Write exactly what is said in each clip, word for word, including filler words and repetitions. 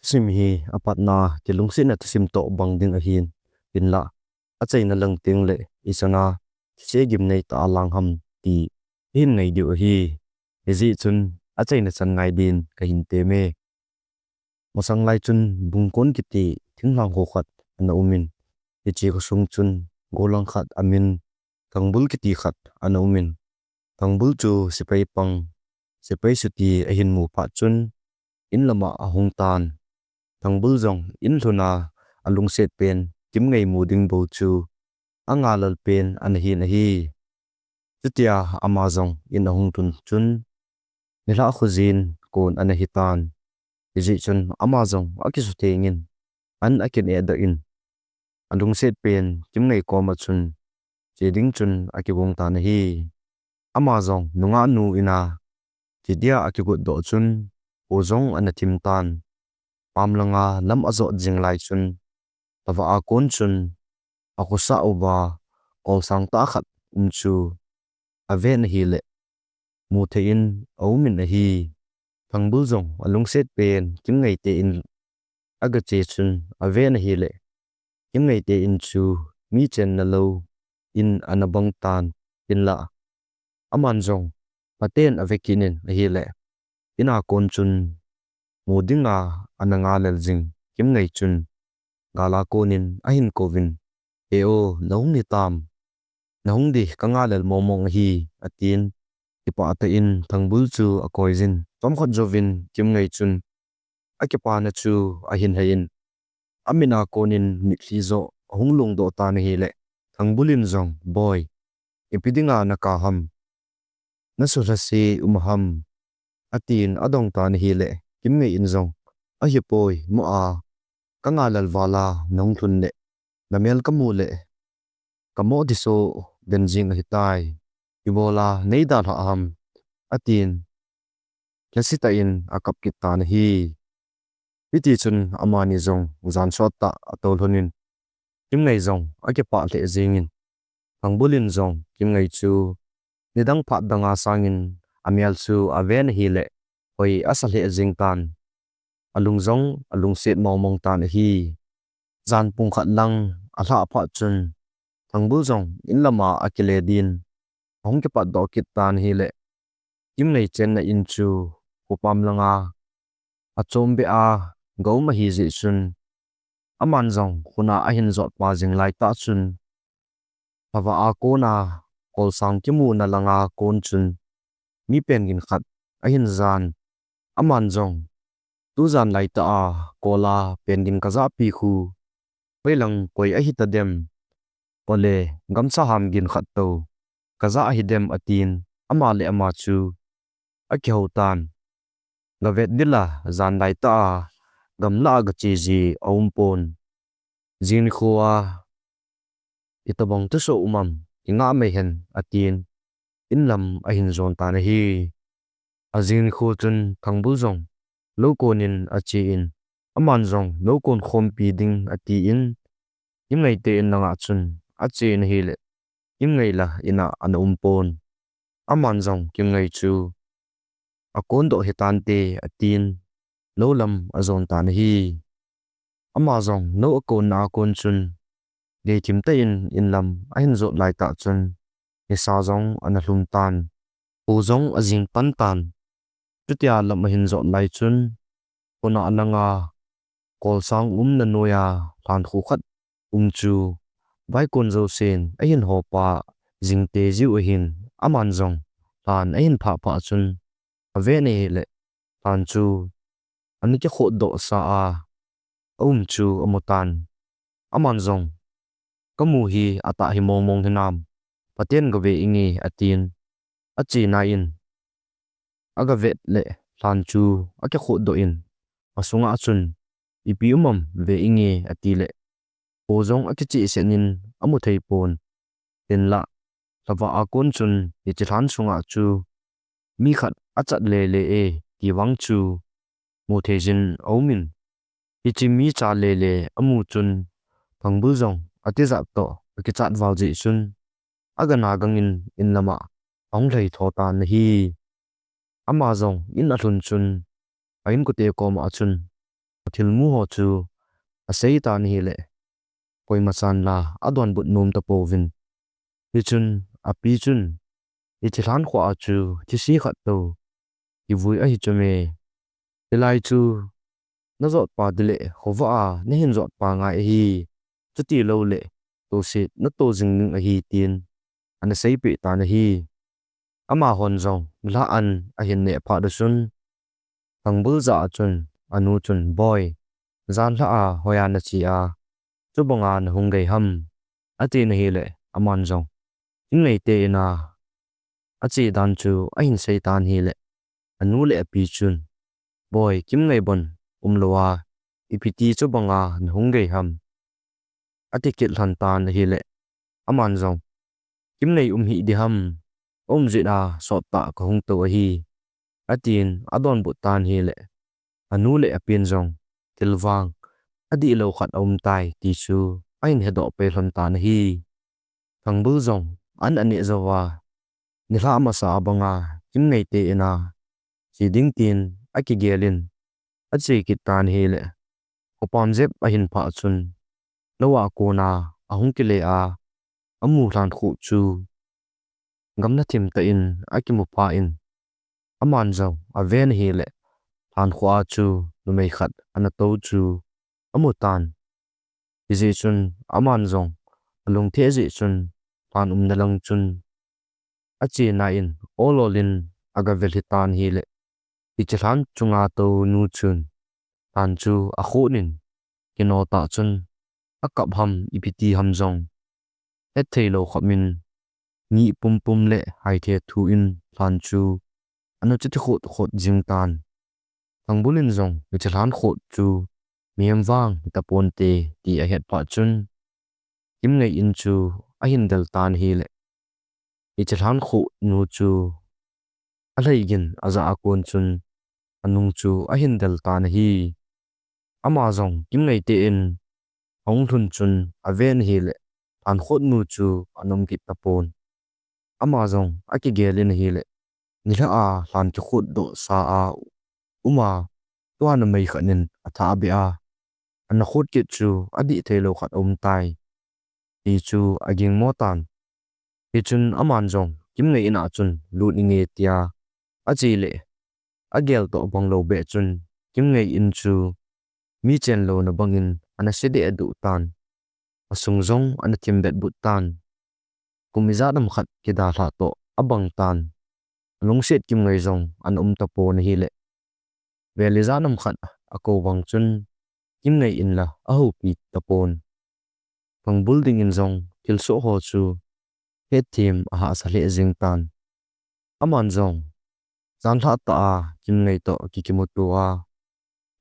Thusim hi apatna kilungsetna thusim toh bang ding ahin, hinlah achaina lang teng le ichan a thusim gimnei tah a lang ham ti ihin ngai diu ahi. Hijeh chun achaina chan ngai din kahin temme. Masang lai chun Bungkon kiti thinglhang kho khat ana umin, hiche kho sung chun gollhang khat amin Thangbul kiti khat ana umin, Thangbul chu sepai pang, sepai suti ahin mu phat chun, in lama ahung tan. Thangbul jong in lhun a alungset pen Kimngei mu ding bou chu angahlel pen ana hin ahi. Chutia ama jong in ahung lhun chun, nilhah khojin kon ana hitan. Hijeh chun ama jong akisuthengin, an akinehdoh in, alungset pen Kimngei koma chun che ding chun akigong tan ahi. Ama jong nungah nu in a che dia akigotdoh chun, kho jong ana thim tan. Pam langa lam ajot jing lai chun, lhavah a kon chun, akhosah uva kolsang tah khat um chu aven ahile, muthei in aumin ahi. Thangbul jong alungset pen Kimngei te in agache chun aven ahile, Kimngei te in chu mi chenna lou in ana bang tan, hinlah aman jong phaten ave kit in ahile, in a kon chun mu dinga ana ngahlel jing Kimngei chun gal a konin ahin kouvin, he o, nahung hitam? Nahung di kangahlel mongmong ahi, atin. Kipah tah in Thangbul chu akoijin, chomkhat jouvin Kimngei chun akipana chu ahin hei in, amin a konin mitlhi joh ahung longdoh tan ahile, Thangbul in jong, boi, ipi dinga nakap ham? Nasuhlhase um ham? Atin adong tan ahile, Kimngei in jong, ahipoi, mo a, kangahlel val a nahung lhun le, namel kamu le, kamoh diso den jing ahitai. Ibola neidalhah ham? Atin, lhase tah in akap kit tan ahi. Hitichun amani jong jan sot tah atou lhonin, Kimngei jong akipah lheh jengin, Thangbul in jong Kimngei chu nidang phat danga sangin amel chu aven ahile, hoi asa lheh jeng tan. Alung jong alungset mongmong tan ahi. Jan pung khat lang alhah phat chun, Thangbul jong in lama akile din, ahung kipatdoh kit tan ahile, Kimngei chenna in chu khopam langa achom beh a gaum ahi jeh chun, aman jong khun a ahin jotpa jing laitah chun, lhavah a kona kolsang kimuna langa kon chun mi pen gin khat ahin jan. Aman jong, tujan laitah a kol a pen gin kajahpi khu, hoilang koi ahitadem, ole gamsa ham gin khat tou kajah ahidem, atin, ama le ama chu akihou tan. Gavet ding la jan laitah a gamlah a gache ji aumpon. Jing nikho a itobang thusoh um am, ingah mai hen, atin, in lam ahin jon tan ahi. Ajing nikho chun Thangbul jong lou konin achen, aman jong lou kon khompi ding atin, Kimngei te in langa chun achen ahile, Kimngei la in a ana umpon. Aman jong Kimngei chu akondoh hitante, atin, lou lam ajon tan ahi. Ama jong lou akonna a kon chun, gei thim tah in in lam ahin jot laitah chun, nisa jong ana lhum tan, kho jong ajing pan tan. Chutia lam ahin jot lai chun, khun a langa kolsang umna noiya lhan kho khat um chu, vaikon jousen ahin hopa jingte jiu ahin, aman jong lhan ahin phah phah chun, aven ahile, lhan chu ana kikhotdoh sa a aum chu amutan. Aman jong, kamu hi atah hi mongmong hinam, phaten gave inge, atin, achena in, agavet le lhan chu akikhotdoh in, asunga chun, ipi um am ve inge, atile, kho jong akichehset in amu theipon. Hinlah, lhavah a kon chun hiche lhan sunga chu mi khat achat lele e, ti vang chu mutheijin aumin, hiche mi cha lele amu chun, Thangbul jong atijat toh akichat val jeh chun, agana gangin in lama ahung lhai tho tan ahi. Ama jong in alhun chun, a inkote koma chun, thilmu ho chu asei tan ahileh, koima chan la adonbut nom tapouvin. Hichun api chun, "Ichi lhan khoa chu thise khat tou kivui ahi chu me. Hilai chu najot pa dile khovah a nahin jot pa ngai ahi. Chuti louleh toset nato jing ding ahi," tin ana seipeh tan ahi. Amahon jong lha an ahin neh phat uchun, Thangbul jah a chun anu chun, "Boi, janlhah a hoiya nache a, chubanga nahung gei ham?" atin ahileh, aman jong Kimngeite in a ache dan chu ahin sei tan ahileh, anu le api chun, "Boi, Kimngei bon umlou a, ipi ti chubanga nahung gei ham?" ati kit lhon tan ahileh, aman jong, "Kimngei um hih diham, aum jeh a sottah kahung tou ahi," atin adonbut tan ahileh, anu le apin jong, "Thil vang adihlou khat aum tai," ti chu ahin hedoh peh lhon tan ahi. Thangbul jong an aneh jouva, nilhah masa a banga Kimngeite in a che ding tin akigel in ache kit tan ahileh, khopam jep ahin phah chun, lou a kona ahung kile a, amu lhan khoh chu gamla thim tah in akimu phat in, aman jong aven ahileh, lhan khoa chu numei khat ana tou chu amu tan. Hijeh chun aman jong alungthim jeh chun lhan umna lang chun ache nan ol ol in aga vel hih tan ahileh, hiche lhan chunga tounu chun lhan chu akhut in, kino tah chun akap ham ipi ti ham jong hethei lou khop in, ngih pumpum le haithe thu in lhan chu ana chuti khut khut jing tan. Thangbul in jong hiche lhan khoh chu mihem vang hita ponte ti ahet phat chun, Kimngei in chu ahin del tan ahileh, hiche lhan khoh nu chu alhai gin aja a kon chun anung chu ahin del tan ahi. Ama jong Kimngeite in ahung lhun chun aven ahileh, lhan khoh nu chu ana um kit tapon. Ama jong akigel in ahileh, nilhah a lhan kikhut doh sa a um a, tua numei khat in athah abeh a, ana khut kit chu adih thei lou khat aum tai, ti chu agingmo tan. Hichun aman jong Kimngei in a chun lut inge tia ache leh, agel toh bang lou beh chun Kimngei in chu mi chen louna bangin ana se deh duh tan. Asung jong ana thim bet but tan. Kum ijat ham khat kidalhah toh abang tan. Alungset Kimngei jong ana um tapon ahileh, vel ijat ham khat akou bang chun Kimngei in la ahoupi tapon. Thangbul dingin jong thilsoh ho chu hethem ahahsa lheh jing tan. Aman jong, janlhah tah a Kimngei toh kikimuto a,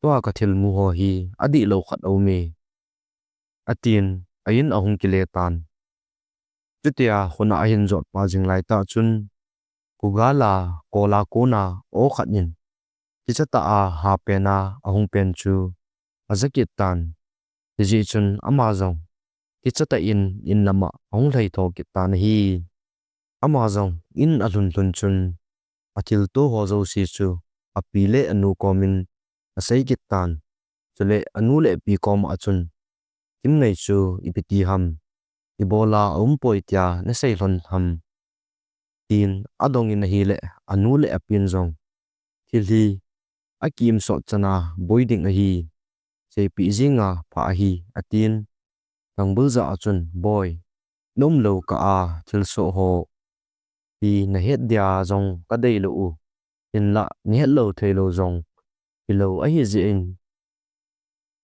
tua kathilmu ho hi adihlou khat aume, atin, a in ahung kile tan. Chutia khun a ahin jot pa jing lai tah chun, khugal a, kol a kona aw khat in, kicha tah a hapen a ahung pen chu aja kit tan. Hijeh chun ama jong kicha tah in in lam a ahung lhai tho kit tan ahi. Ama jong in alhun lhun chun, athilto ho jouse chu api le anu komin asei kit tan. Chule anu le api kom a chun, Kimngei chu ipi ti ham, ibola aum poi tia nasei lhon ham, tin adong in ahileh, anu le apin jong, thil hi akimsot chan a boi ding ahi, seipeh jing a pha ahi, atin. Thangbul jah a chun, Boi, na umlou kah a thilsoh ho hi nahet dia jong kadei lou u, hinlah nahet lou thei lou jong hilou ahi jeh in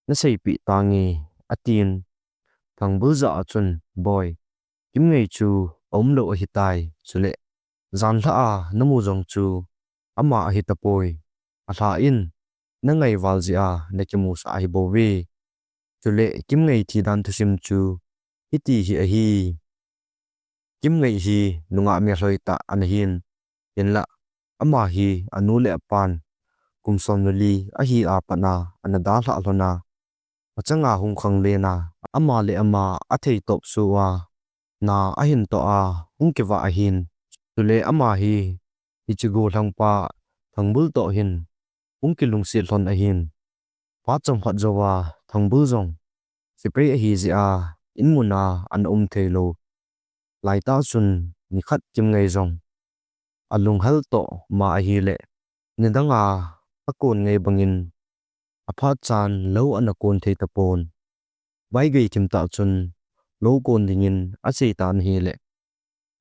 naseipeh tange, atin. Thangbul jah a chun, Boi, Kimngei chu aumlou ahitai, chule janlhah a namu jong chu ama ahi tapoi. Alha in nangai val jeh a nakimusah ahi bouve. Chule Kimngei thi dan thusim chu hiti hi ahi. Kimngei hi nungah melhoi tah ana hin, hinlah ama hi anu le apan kum som le li ahi a pat a ana dalhah lhon a, achang a hung khanglen a, ama le ama athei tawp suh a, na ahin toh a, hung kivah ahin. Chule ama hi hiche gollhang pa Thangbul toh hin hung kilungset lhon ahin. Phat chomkhat jouva Thangbul jong separate ahi jeh a, in mun a ana um thei lou. Laitah chun nikhat Kimngei jong alunghel toh ma ahileh, nidang a akon ngai bangin aphat chan lou ana kon thei tapon. Vaigei thim tah chun lou kon dingin ache tan ahileh,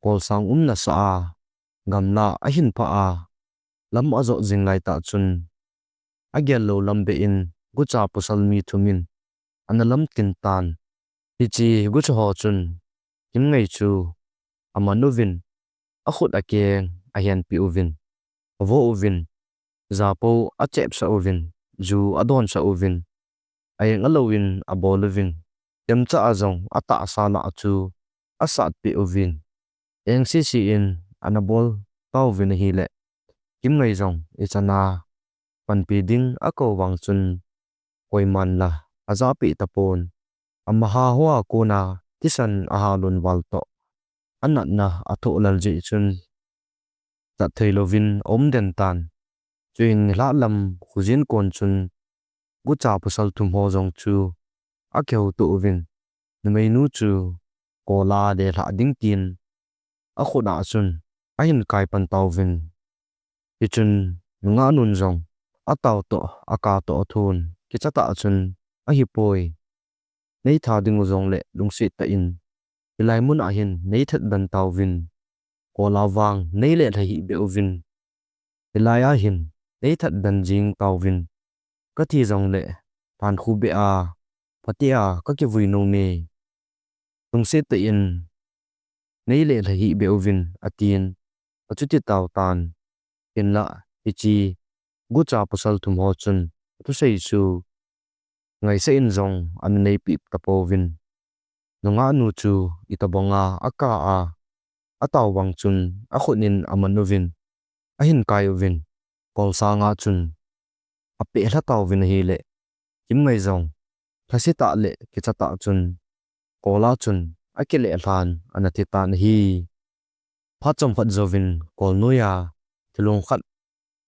kolsang umna sa a gamla ahin phah a, lam ajot jing laitah chun agel lou lam beh in gucha pasal mi thum in ana lamtin tan. Hiche gucha ho chun Kimngei chu aman uvin, akhut akeng ahenpi uvin, avo uvin, japo achepsah uvin, ju adonsah uvin, a-eng alou in abol uvin, themcha a jong atahsa lah chu asatpeh uvin, eng sese in ana bol tauvin ahileh, Kimngei jong ichan a panpi ding akou vang chun koiman la ajahpeh tapon. Amaha hoa kona thisan ahalun val toh anatna athoh lel jeh chun chat thei louvin aum den tan. Chuin nilhah lam khojin kon chun gucha pasal thum ho jong chu akihouto uvin, numeinu chu kol a lelhah ding tin akhut a chun ahin kai pan tauvin. Hichun nungah nun jong atao toh, akah toh athon, kicha tah chun ahipoi. Nei tha ding u jongleh lungset tah in hilai mun a hin nei that den tauvin. Kol a vang nei lelha hih beh uvin. Hilai a hin nei that den jing tauvin. Kathi jongleh lhankhu beh a, phatea kakivui nom e. Lungset tah in nei lelha hih beh uvin, atin. Achuti tao tan. Hinlah hiche gucha pasal thum ho chun athusei chu ngaisah in jong ana neipeh tapouvin. Nungah nu chu itobang a akah a, atao vang chun akhut in aman uvin, ahin kai uvin, kolsang a chun apeh lha tauvin ahileh, Kimngei jong lhase tah le kicha tah chun kol a chun akileh lhan ana thi tan ahi. Phat chomkhat jouvin kol noiya thilong khat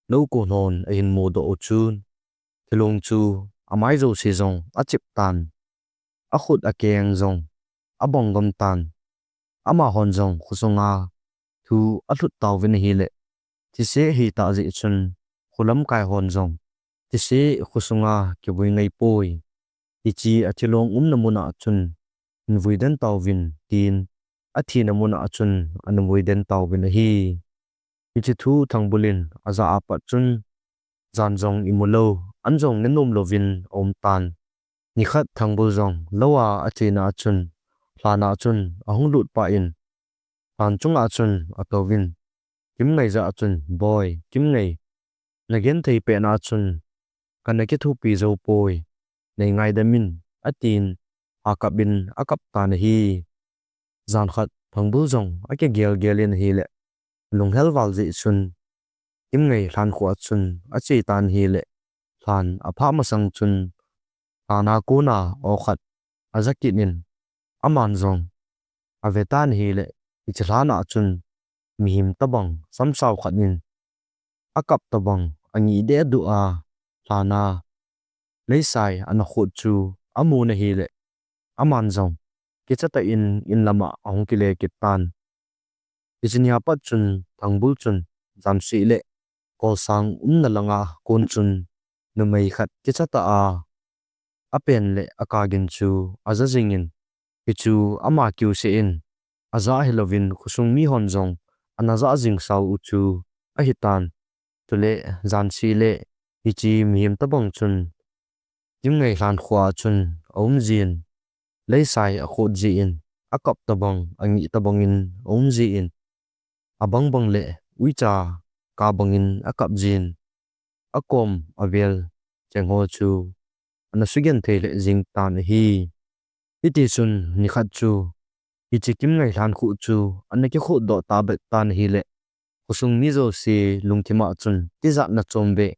lou kon hon ahin mudoh u chun, thilong chu amai jouse jong achep tan, akhut akeng jong abong gam tan. Amahon jong khosunga thu alhut tauvin ahileh, thise ahi tah jeh chun kholamkai hon jong thise khosunga kivui ngai poi. Hiche athilong umna mun a chun hin vui den tauvin, tin athina mun a chun ana vui den tauvin ahi. Hiche thu Thangbul in ajah a pat chun, jan jong imu lou, an jong ne nom louvin aum tan. Nikhat Thangbul jong lou a athina a chun, lhan a chun ahung lut pah in, lhan chunga chun atouvin, Kimngei jah a chun, Boi, Kimngei, nagenthei pet na chun kana kithopi jou poi, nei ngaidam in, atin, akap in akap tan ahi. Jan khat Thangbul jong akigel gel in ahileh, lunghel val jeh chun Kimngei lhan khoa chun ache tan ahileh, lhan aphah masang chun lhan a kona aw khat aja kit in, aman jong ave tan ahileh, hiche lhan a chun mihem tobang samsao khat in akap tobang angih deh duh a, lhan a leisai ana khot chu amun ahileh, aman jong kicha tah in in lam a ahung kile kit tan. Hiche nia pat chun Thangbul chun jamseh le kolsang umna lang a kon chun numei khat kicha tah a, apen le akah gin chu aja jing in, hichu ama kiuseh in aja hilouvin khosung mihon jong ana ja jing sao u chu ahitan. Chule jamseh le hiche mihem tobang chun Kimngei lhan khoa chun aum jin, leisai akhot jin, akap tobang, angih tobang in aum jin, abang bang le uicha kah bang in akap jin, akom avel cheng ho chu ana sugenthei lheh jing tan ahi. Hitichun nikhat chu hiche Kimngei lhan khoh chu ana kikhot doh tabeh tan ahileh, khosung mi jouse lungthim a chun tijatna chom beh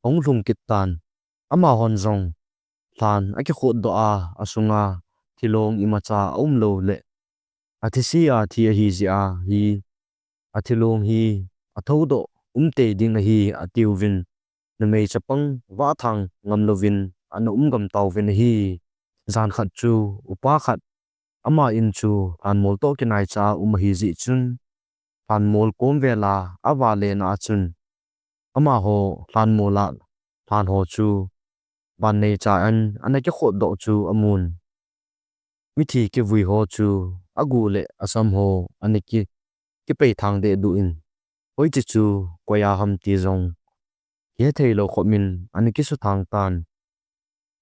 ahung lhung kit tan. Amahon jong lhan akikhot doh a, asunga thilong imacha aum lou leh, athise a thi ahi jeh a hi, athilong hi athoudoh umtei ding ahi atiuvin, numei chapang vahthang ngam louvin ana um gam tauvin ahi. Jan khat chu upa khat ama in chu lhanmol toh kinaicha a um ahi jeh chun, lhanmol kom vela avale na a chun, amaho lhanmol a lhan ho chu vanneicha in ana kikhot doh chu amun. Mithi kivui ho chu agu le asam ho ana ki, kipei thang deh duh in, hoiche chu koi a ham ti jong hethei lou khop in ana kisuthang tan.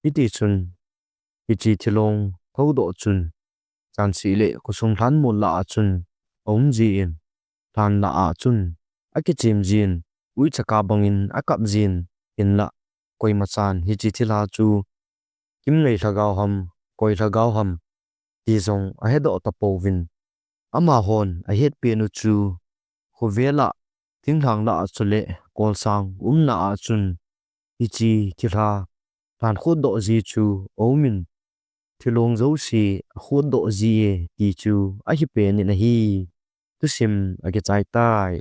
Hiti chun, hiche thilong thodoh chun, chanseh le khosung lhanmol lah a chun aum jin, lhan lah a chun akichem jin, uicha kah bangin akap jin, hinlah koima chan hiche thilha chu Kimnei lhagao ham, koi lhagao ham, ti jong ahedoh tapouvin. Amahon ahetpen u chu, khovel a, thinglhang lah a chule, kolsang umna a chun, hiche thilha lhan khotdoh ji chu aumin, thilong jouse akhotdoh ji e ti chu ahi pen in ahi. Thusim akichai tai.